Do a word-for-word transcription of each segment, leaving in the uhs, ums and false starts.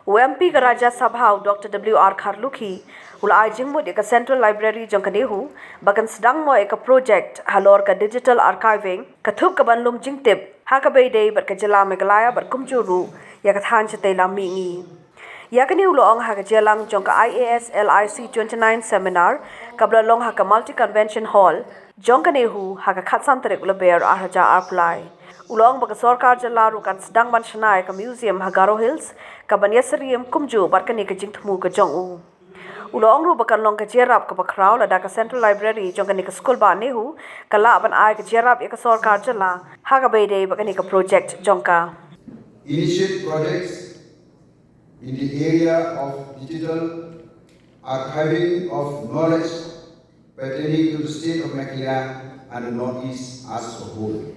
U M P ka Rajya Sabha, u Doctor W R Kharlukhi, u la ai jingmut ïa ka Central Library jong ka NEHU ba kan sdang noh ïa ka project halor ka digital archiving, ka thup ka ban lum jingtip ha kaba ïadei bad ka jylla Meghalaya bad kumjuh ruh ïa ka thaiñ shatei lam mihngi. Ïa kane u la ong ha ka jingïalang jong ka I A S L I C twenty-nine seminar kaba la long ha ka Multi Convention Hall jong ka NEHU ha ka khatsan tarik u Lber arhajar arphew lai. U la ong ba ka sorkar jylla ruh kan sdang ban shna ïa ka museum ha Garo Hills kaban ïasyriem kumjuh bad kane ka jingthmu ka jong u. U la ong ruh ba kan long ka jingïarap kaba khraw lada ka Central Library jong kane ka skul bah NEHU ka lah ban ai ka jingïarap ïa ka sorkar jylla ha kaba ïadei bad kane ka project jong ka. Initiate projects in the area of digital archiving of knowledge pertaining to the state of Meghalaya and the Northeast as a whole.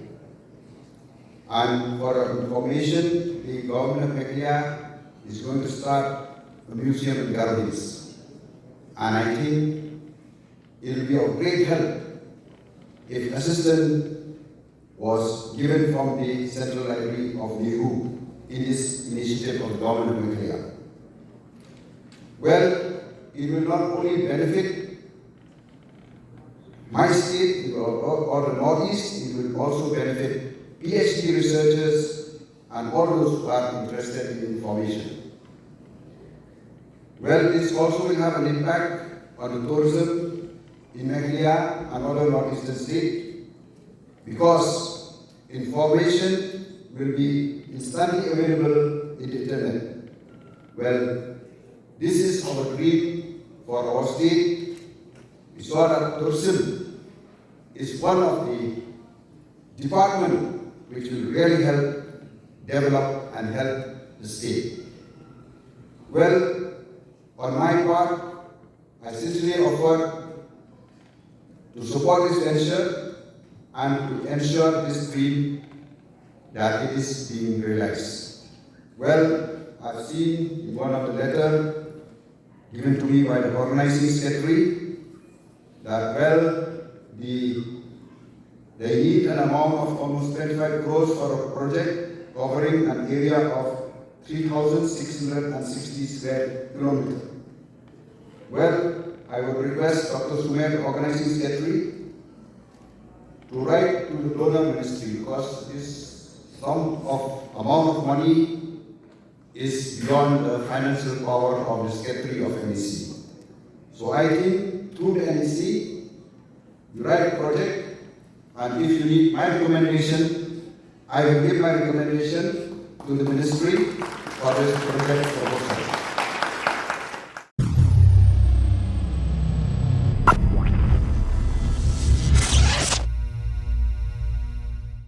And for your information, the government of Meghalaya is going to start a museum in Garo Hills. And I think it will be of great help if assistance was given from the Central Library of NEHU in this initiative of the government of Meghalaya. Well, it will not only benefit my state or, or, or the Northeast, it will also benefit PhD researchers and all those who are interested in information. Well, this also will have an impact on the tourism in Meghalaya and other Northeastern states, because information will be instantly available in the internet. Well, this is our dream for our state. We saw that tourism is one of the department which will really help develop and help the state. Well, on my part, I sincerely offer to support this venture and to ensure this dream that it is being realized. Well, I've seen in one of the letter given to me by the organizing secretary that, well, the, they need an amount of almost twenty-five crores for a project covering an area of three thousand six hundred and sixty square kilometer. Well, I would request Doctor Sumer, the organizing secretary, to write to the donor ministry, because this sum of amount of money is beyond the financial power of the secretary of NEC. So I think through the NEC, you write a project, and if you need my recommendation, I will give my recommendation to the ministry for this project proposal.